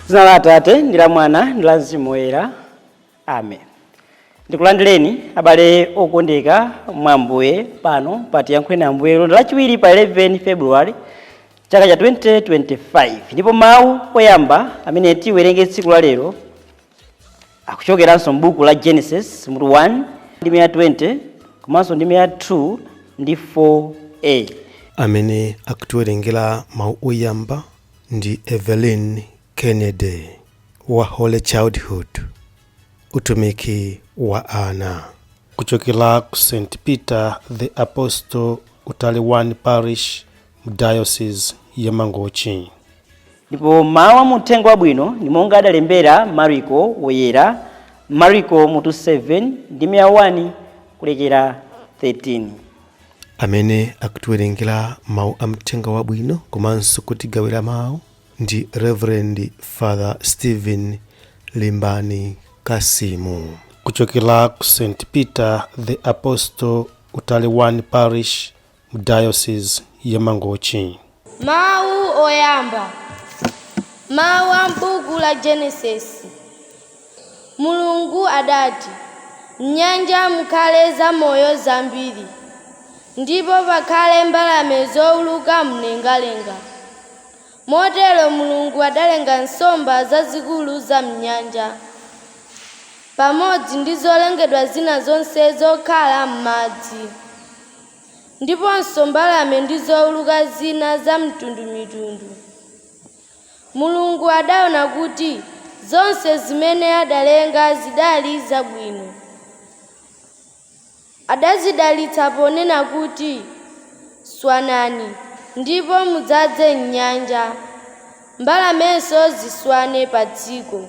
Dzina la Atate ndi la Mwana ndi la Mzimu Woyera. Amen. Ndikulandireni abale okondeka mwa Ambuye pano pa Tiyankhuleni Ambuye lero Lachiwiri pa 11 February chaka cha 2025. Ndipo mawu oyamba amene tiwerenge tsiku la lero akuchokeranso m'buku la Genesis mutu 1 ndime ya 20 komanso ndime ya 2 ndi 4a. Amene akutiwerengera mawu oyamba ndi Evelyn Kennedy wa Holy Childhood, utumiki wa ana kuchokera ku St Peter the Apostle, Utale 1 Parish, mu Diocese ya Mangochi. Ndipo mawu a muthenga wabwino ndi monga adalembera Mariko woyera, Mariko mutu 7 ndime ya 1 kulekera 13. Amene akutiwerengera mawu a mthenga wabwino komanso kutigawira mawu ndi Reverend Father Stephen Limbani Kasimu kuchokera ku St Peter the Apostle, Utale 1 Parish, mu Diocese ya Mangochi. Mawu oyamba. Mawu a m'buku la Genesisi. Mulungu adati, "M'nyanja mukhale zamoyo zambiri, ndipo pakhale mbalame zowuluka mlengalenga." Motero Mulungu adalenga nsomba zazikulu za m'nyanja, pamodzi ndi zolengedwa zina zonse zokhala m'madzi, ndiponso mbalame ndi zowuluka zina za mitundumitundu. Mulungu adaona kuti zonse zimene adalenga zidali zabwino. Adazidalitsa ponena kuti, "Swanani ndipo mudzaze m'nyanja, mbalamenso ziswane pa dziko."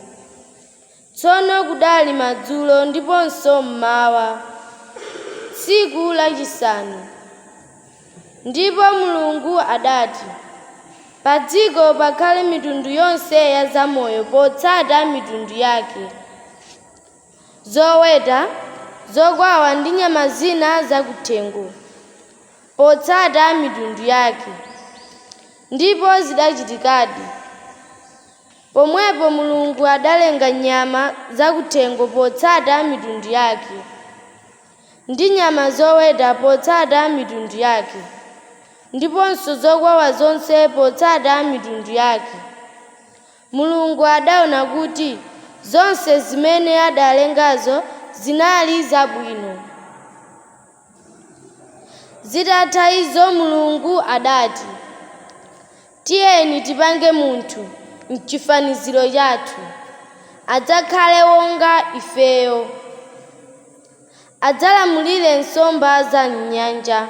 Tsono kudali madzulo ndiponso mmawa, tsiku lachisanu. Ndipo Mulungu adati, "Pa dziko pakhale mitundu yonse ya zamoyo potsata mitundu yake, zoweta, zokwawa ndi nyama zina zakuthengo, potsata mitundu yake." Ndipo zidachitikadi. Pomwepo Mulungu adalenga nyama zakuthengo potsata mitundu yake, ndi nyama zoweta potsata mitundu yake, ndiponso zokwawa zonse potsata mitundu yake. Mulungu adaona kuti zonse zimene adalengazo zinali zabwino. Zitatha izo Mulungu adati, "Tiyeni tipange munthu m'chifaniziro chathu, adzakhale wonga ifeyo. Adzalamulire nsomba za m'nyanja,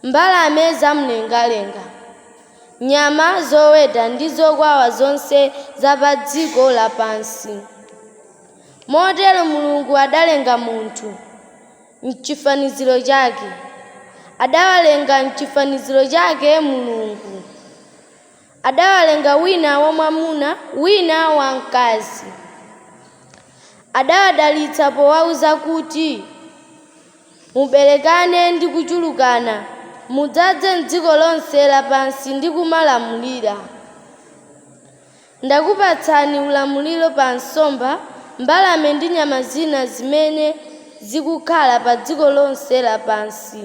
mbalame zamlengalenga, nyama zoweta ndi zokwawa zonse za pa dziko lapansi." Motero Mulungu adalenga munthu m'chifaniziro chake. Adawalenga m'chifaniziro chake Mulungu. Adawalenga wina wamwamuna, wina wamkazi. Adawadalitsa powawuza kuti, "Muberekane ndi kuchulukana, mudzaze m'dziko lonse lapansi ndi kumalamulira. Ndakupatsani ulamuliro pa nsomba, mbalame ndi nyama zina zimene zikukhala pa dziko lonse lapansi."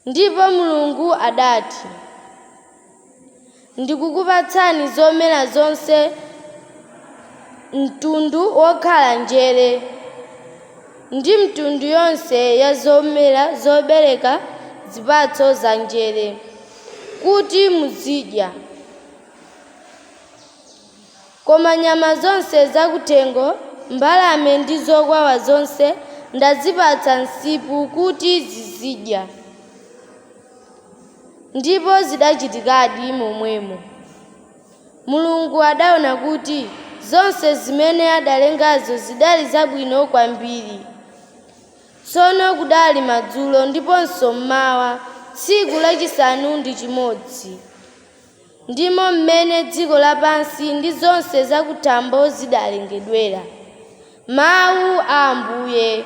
Ndipo Mulungu adati, "Ndikukupatsani zomera zonse mtundu wokhala njere, ndi mitundu yonse ya zomera zobereka zipatso za njere, kuti muzidya. Koma nyama zonse zakuthengo, mbalame ndi zokwawa zonse ndazipatsa msipu kuti zizidya." Ndipo zidachitikadi momwemo. Mulungu adaona kuti zonse zimene adalengazo zidali zabwino kwambiri. Tsono kudali madzulo ndiponso mmawa, tsiku lachisanu ndi chimodzi. Ndimo mmene dziko lapansi ndi zonse zakuthambo zidalengedwera. Mawu a Ambuye.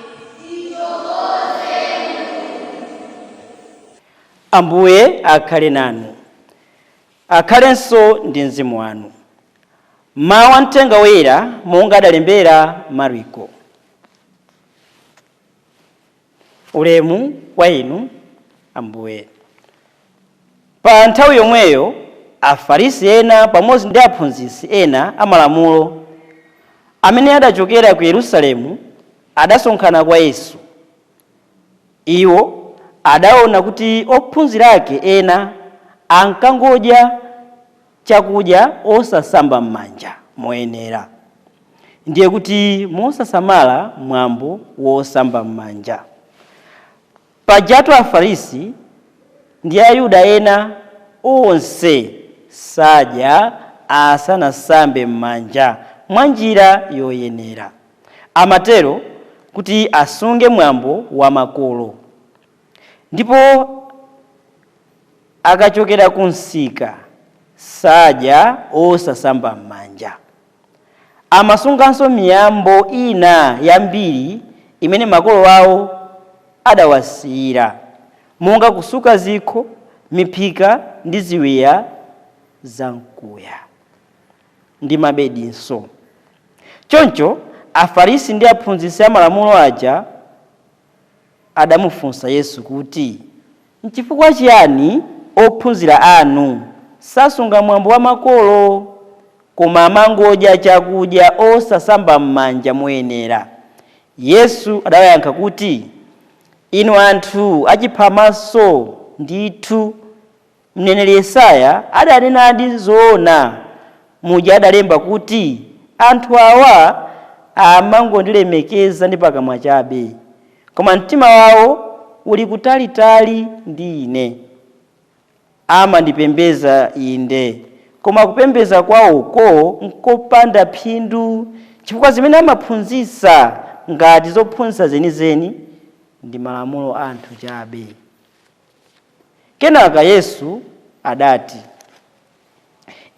Ambuye akhale nanu. Akhalenso ndi mzimu wanu. Mawu a Mthenga Woyera monga adalembera Mariko. Ulemu kwa inu Ambuye. Pa nthawi yomweyo Afarisi ena pamodzi ndi aphunzitsi ena amalamulo amene adachokera ku Yerusalemu adasonkhana kwa Yesu. Iwo adaona kuti ophunzira ake ena ankangodya chakudya osasamba m'manja moyenera, ndiye kuti mosasamala mwambo wosamba m'manja. Pajatu Afarisi ndi Ayuda ena onse sadya asanasambe m'manja mwa njira yoyenera. Amatero kuti asunge mwambo wa makolo. Ndipo akachokera ku msika sadya osasamba m'manja. Amasunganso miyambo ina yambiri imene makolo awo adawasiyira, monga kusuka zikho, miphika ndi ziwiya zamkuya ndi mabedinso. Choncho Afarisi ndi aphunzitsi amalamulo aja adamufunsa Yesu kuti, nchifukwa chiyani ophunzira anu sasunga mwambo wa makolo, koma amangodya chakudya osasamba m'manja moyenera? Yesu adawayankha kuti, inu anthu achiphamaso ndithu, mneneri Yesaya adanenadi zoona muja adalemba kuti, anthu awa amangondilemekeza ndi pakamwa chabe, koma mtima wawo uli kutalitali ndi ine. Amandipembedza inde, koma kupembedza kwawoko nkopanda phindu, chifukwa zimene amaphunzitsa ngati zophunzitsa zenizeni ndi malamulo anthu chabe. Kenaka Yesu adati,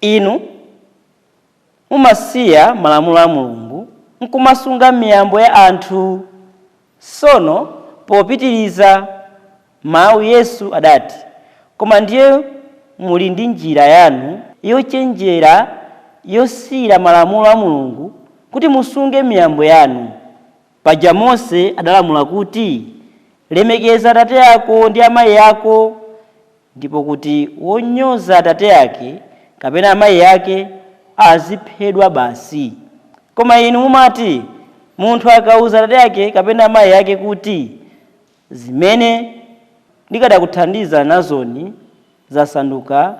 inu mumasiya malamulo a Mulungu nkumasunga miyambo ya anthu. Sono popitiriza mawu Yesu adati, koma ndiye muli ndi njira yanu yochenjera yosiyira malamulo a Mulungu kuti musunge miyambo yanu. Paja Mose adalamula kuti, lemekeza atate ako ndi amayi ako, ndipo kuti wonyoza atate ake kapena amayi ake aziphedwa basi. Koma inu mumati, munthu akauza atate ake kapena amayi ake kuti, zimene ndikadakuthandiza nazoni zasanduka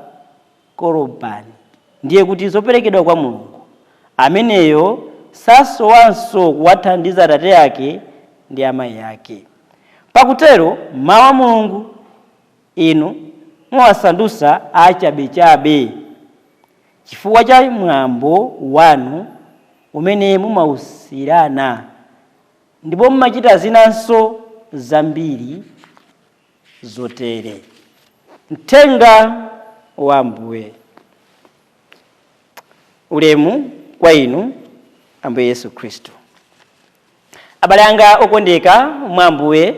korobani, ndiye kuti zoperekedwa kwa Mulungu, ameneyo sasowanso kuwathandiza atate ake ndi amayi ake. Pakutero mawu a Mulungu inu muwasandutsa achabechabe chifukwa cha mwambo wanu umene mumawusirana, ndipo mumachita zinanso zambiri zotere. Mthenga wa Ambuye. Ulemu kwa inu Ambuye Yesu Khristu. Abale anga okondeka mwa Ambuye,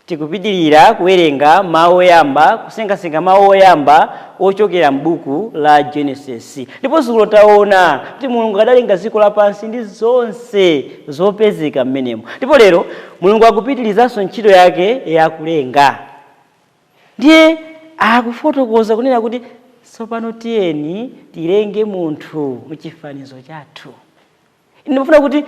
tikupitirira kuwerenga mawu oyamba, kusinkhasinkha mawu oyamba ochokera m'buku la Genesis. Ndipo dzulo taona kuti Mulungu adalenga dziko lapansi ndi zonse zopezeka m'menemo. Ndipo lero Mulungu akupitirizanso ntchito yake yakulenga. Ndiye akufotokoza kunena kuti tsopano tiyeni tilenge munthu muchifanizo chathu. Ndimafuna kuti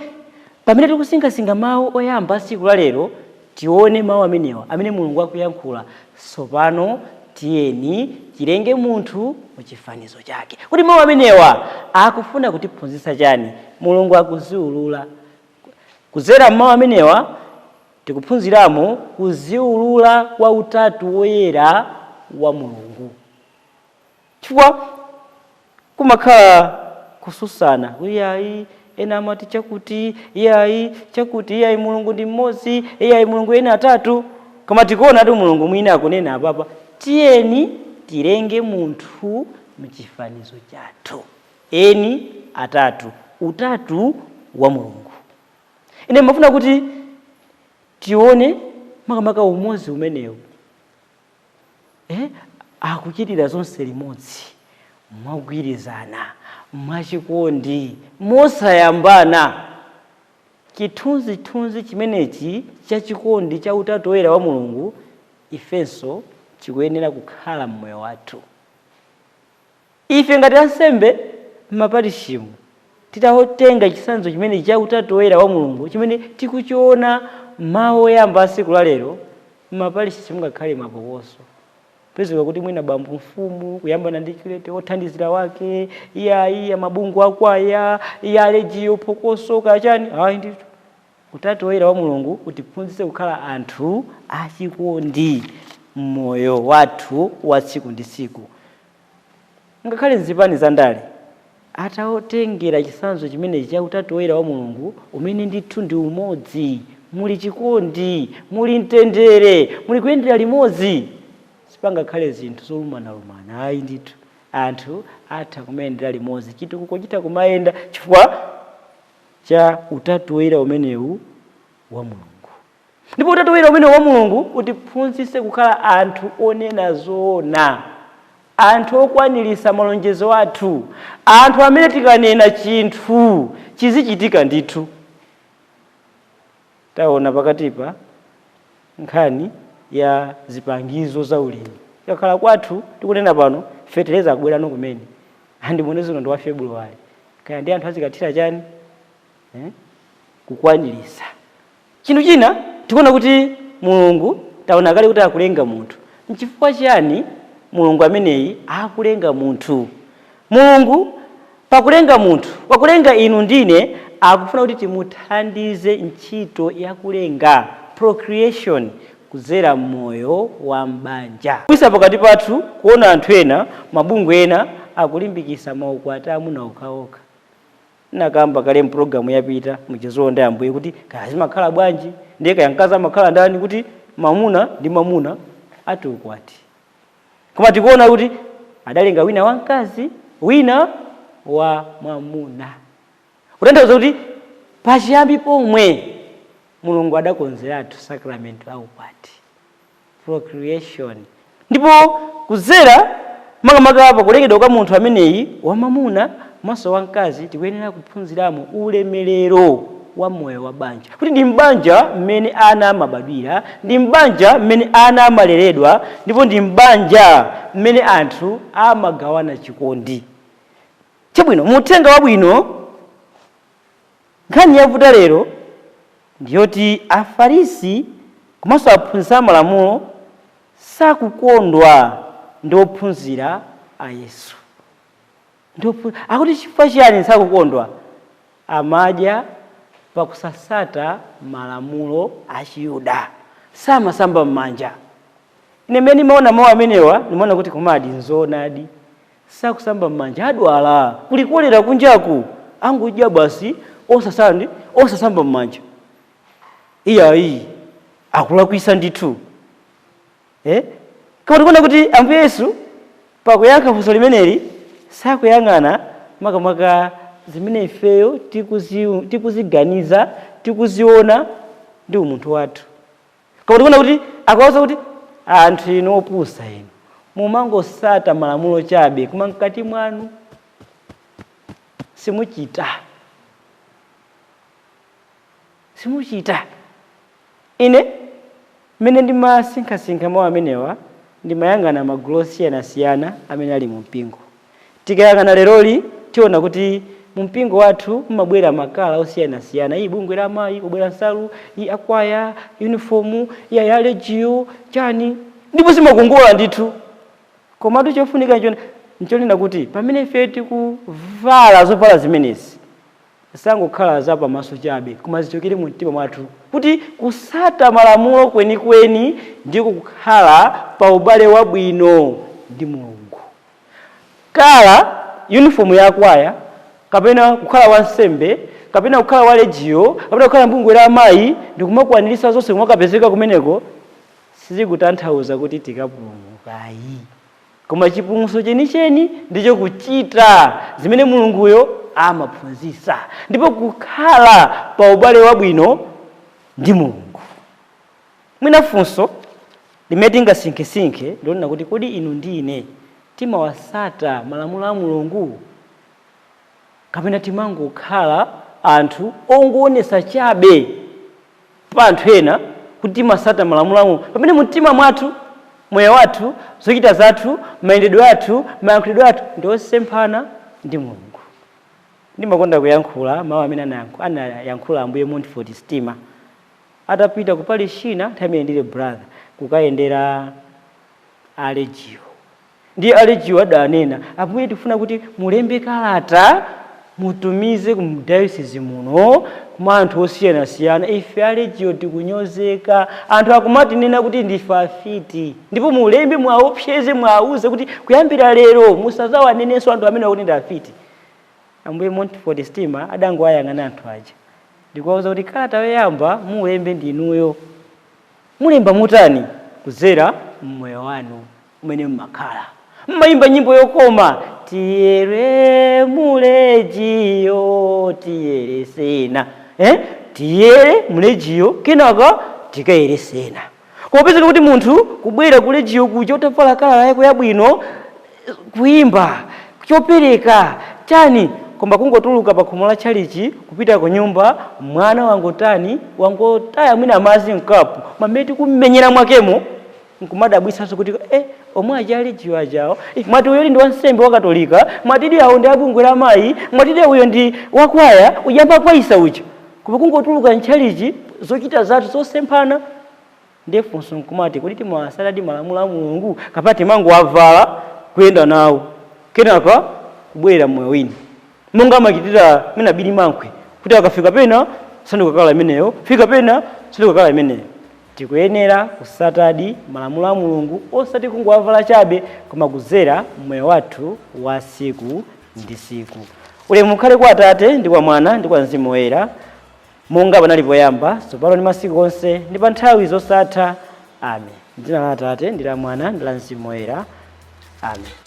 pamene tikusinkhasinkha mawu oyamba tsiku la lero tione mawu amenewa amene Mulungu akuyankhula. Tsopano tiyeni tilenge munthu muchifanizo chake. Kuti mawu amenewa akufuna kutiphunzitsa chani? Mulungu akuziwulula kudzera mawu amenewa. Tikuphunziramo kuziwulula kwa utatu woyera wa Mulungu, chifukwa kumakhala kususana kuti iyayi, ena amati chakuti, iyayi chakuti, iyayi Mulungu ndi mmodzi, iyayi Mulungu ena atatu. Koma tikuona kuti Mulungu mwina akunena apapa, tiyeni tilenge munthu muchifanizo chathu, eni atatu, utatu wa Mulungu. Ine ndimafuna kuti tione makamaka umodzi umenewu, akuchitira zonse limodzi mwagwirizana, Mwachikondi, mosayambana. Chithunzithunzi chimenechi chachikondi cha Utatu Woyera wa Mulungu ifenso chikuyenera kukhala mmoyo wathu. Ife ngati ansembe m'maparishimu titatenga chitsanzo chimene cha Utatu Woyera wa Mulungu chimene tikuchiona mawu oyamba a tsiku la lero, m'maparishi simungakhale mapokoso. Pezeka kuti mwina bambo mfumu kuyambana ndi chulete othandizira wake, iyayi amabungu akwaya, iye alejiyo phokoso kachani. Ayi ndithu, Utatu Woyera wa Mulungu utiphunzitse kukhala anthu achikondi mmoyo wathu wa tsiku ndi tsiku. Ngakhale mzipani za ndale atawotengera chitsanzo chimenechi cha Utatu Woyera wa Mulungu umene ndithu ndi umodzi, muli chikondi, muli mtendere, muli kuyendera limodzi, sipangakhale zinthu zolumanalumana. Ayi ndithu, anthu atha kumayendera limodzi, chitukuko chitha kumayenda chifukwa cha Utatu Woyera umenewu wa Mulungu. Ndipo Utatu Woyera umenewu wa Mulungu utiphunzitse kukhala anthu onena zoona, anthu okwanirisa malonjezo athu, anthu amene tikanena chinthu chizichitika ndithu. Taona pakatipa nkhani ya zipangizo za ulimi. Tikakhala kwathu tikunena pano fetereza akubwerano kumene, andimone zino ndi wa February, kaya ndi anthu azikathira chani Kukwanirisa chinthu china. Tikuona kuti Mulungu taona kale kuti akulenga munthu. Nchifukwa chiyani Mulungu ameneyi akulenga munthu? Mulungu pakulenga munthu, pakulenga inu ndine, akufuna kuti timuthandize ntchito yakulenga, procreation, kudzera moyo wa mbanja. Kuisa pakati pathu kuona anthu ena, mabungwe ena akulimbikisa maukwati amuna okhaokha. Nakamba kale mpulogalamu yapita muchizowo ndi Ambuye kuti kaya zimakhala bwanji, ndiye kaya mkazi amakhala ndani, kuti mamuna ndi mamuna ati ukwati. Koma tikuona kuti adalenga wina wamkazi, wina wa mwamuna, kutanthauza kuti pachiyambi pomwe Mulungu adakonzeratu sakramento la ukwati, procreation. Ndipo kudzera makamaka pakulengedwa kwa munthu ameneyi wamamuna komanso wamkazi, tikuyenera kuphunziramo ulemerero wa moyo wa banja, kuti ndi mbanja mmene ana amabadwira, ndi mbanja mmene ana amaleredwa, ndipo ndi mbanja mmene anthu amagawana chikondi chabwino. Muthenga wabwino, nkhani yavuta lero ndiyoti Afarisi komanso aphunzitsi amalamulo sakukondwa ndi ophunzira a Yesu. Akuti chifukwa chiyani sakukondwa? Amadya pakusasata malamulo a Chiyuda, samasamba m'manja. Ine mmene ndimaona mawu amenewa, ndimaona kuti komadi nzoonadi, sakusamba m'manja, adwala, kuli kolera kunjaku, angodya basi osasamba m'manja. Iyayi, akulakwisa ndithu. Koma tikuona kuti Ambuye Yesu pakuyankha funso limeneli sakuyang'ana makamaka zimene ifeyo tikuziganiza, tikuziona ndi umunthu wathu. Koma tikuona kuti akawauza kuti anthu inu opusa inu, mumangosata malamulo chabe, koma mkati mwanu simuchita, simuchita. Ine mmene ndimasinkhasinkha mawu amenewa, ndimayang'ana magulu osiyanasiyana amene ali mu mpingo. Tikayang'ana leroli tiona kuti mu mpingo wathu mumabwera makala osiyanasiyana, iyi bungwe la amayi kubwera nsalu, iyi akwaya uniform, iyi ayalejiyo chani, ndipo zimakongola ndithu. Komatu chofunika nchonena kuti pamene ife tikuvala zovala zimenezi, sangokhala za pamaso chabe, koma zichokere mu mtima mwathu, kuti kusata malamulo kwenikweni ndiko kukhala pa ubale wabwino ndi Mulungu. Kala uniform ya kwaya, kapena kukhala wansembe, kapena kukhala wa legiyo, kapena kukhala mbungwe la amayi ndikumakwanirisa zonse kumakapezeka kumeneko, sizikutanthauza kuti tikapulumukayi. Koma chipulumutso chenicheni ndicho kuchita zimene Mulunguyo amaphunzitsa, ndipo kukhala pa ubale wabwino ndi Mulungu. Mwina funso limene tingasinkhesinkhe ndilonena kuti kodi inu ndi ine timawasata malamulo a Mulungu? Kapena timangokhala anthu ongoonesa chabe pa anthu ena kuti timasata malamulo a Mulungu, pamene mumtima mwathu, moyo wathu, zochita zathu, mayendedwe athu, mayankhulidwe athu ndi osemphana ndi Mulungu? Ndimakonda kuyankhula mawu amene anayankhula Ambuye Montfort Stima atapita ku Palestina nthawi imene ndili brother, kukayendera Alegio. Ndiye Alegio adanena, "Ambuye, tifuna kuti mulembe kalata, mutumize ku diocese muno kuma anthu osiyanasiyana. Ife Alegio tikunyozeka, anthu akumatinena kuti ndife afiti, ndipo mulembe, mwaopseze, mwauze kuti kuyambira lero musazawanenenso anthu amene akuti ndi afiti." Ambuye Montfort Stima adangoayang'ana anthu aja ndikuwauza kuti, "Kalata yoyamba mulembe ndinuyo. Mulemba mutani? Kudzera mmoyo wanu umene mmakhala, mmayimba nyimbo yokoma, 'Tiyere mulejiyo, tiyeresena,' eh? Tiyere mulejiyo, kenaka tikayeresena. Kopezeka kuti munthu kubwera kulejiyo kuja utavala kalala yako yabwino, kuimba, chopereka chani, koma kungotuluka pa khomo la tchalichi kupita ku nyumba, mwana wangotani, wangotaya mwina madzi mkapu, mameti kummenyera mwakemo, nkumadabwisanso kuti omwe aja alejiyo ajawo, mwati uyo ndi wansembe wa Katolika, mwatidi awo ndi abungwe la mayi, mwatidi uyo ndi wakwaya ujamba kwaisa uja, koma kungotuluka ntchalichi zochita zathu zosemphana." Ndiye funso nkumati, kuti timawasaladi malamulo a Mulungu, kapena timangowavala kuyenda nawo, kenaka kubwerera moyo wina, monga amachitira mene abiri mankhwe, kuti akafika pena sandukakala imeneyo, fika pena sandukakala imeneyo? Tikuyenera kusatadi malamulo a Mulungu, osati kungowavala chabe, koma kudzera moyo wathu wa siku ndi siku. Ulemu ukhale kwa Atate, ndi kwa Mwana, ndi kwa Mzimu Woyera, monga panali poyamba, tsopano ndi masiku onse, ndi pa nthawi zosatha. Amen. Dzina la Atate, ndi la Mwana, ndi la Mzimu Woyera. Amen.